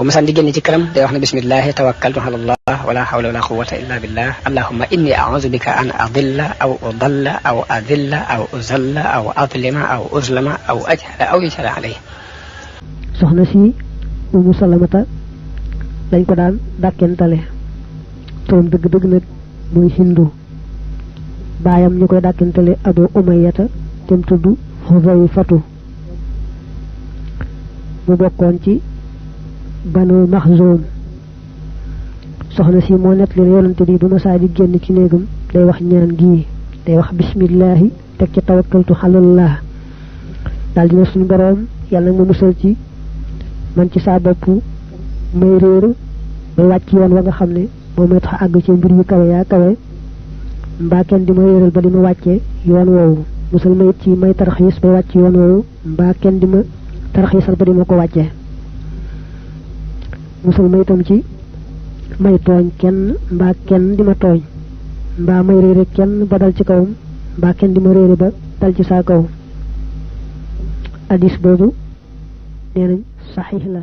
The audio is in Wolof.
ومثلا دي génn ci këram day wax ne bismillahi tawakkaltu ala allah wala hawla wala quwwata illa billah allahumma inni a'udhu bika an adilla aw udalla aw adilla aw uzalla aw adlima aw uzlama aw ajhala aw yujhala alayhi. soxna si Umu Salamata dañ ko daan dàkkentale turam dëgg-dëgg nag muy Hindu baayam ñu koy dàkkentale Abu Umayyata tem tudd Hudayfatu mu bokkoon ci Banu Maxzum soxna si moo nett leen yonante bi bu ma saa di génn ci néegam day wax ñaan gii day wax bismillahi teg ci tawakkaltu alallah daal dina suñu boroom yàlla ma musal ci man ci saa bopp may réer may wàcc yoon wa nga xam ne moo may tax àgg ci mbir yu kawe yaa kawe mbaa kenn di ma réeral ba di ma wàcce yoon woowu musal ma it ci may tarxiis bay wàcc yoon woowu mbaa kenn di ma tarxiisal ba di ma ko wàcce musal ma itam ci may tooñ kenn mbaa kenn di ma tooñ mbaa may réere kenn ba dal ci kawam mbaa kenn di ma réere ba dal ci saa kaw hadis boobu nee nañ saxiix la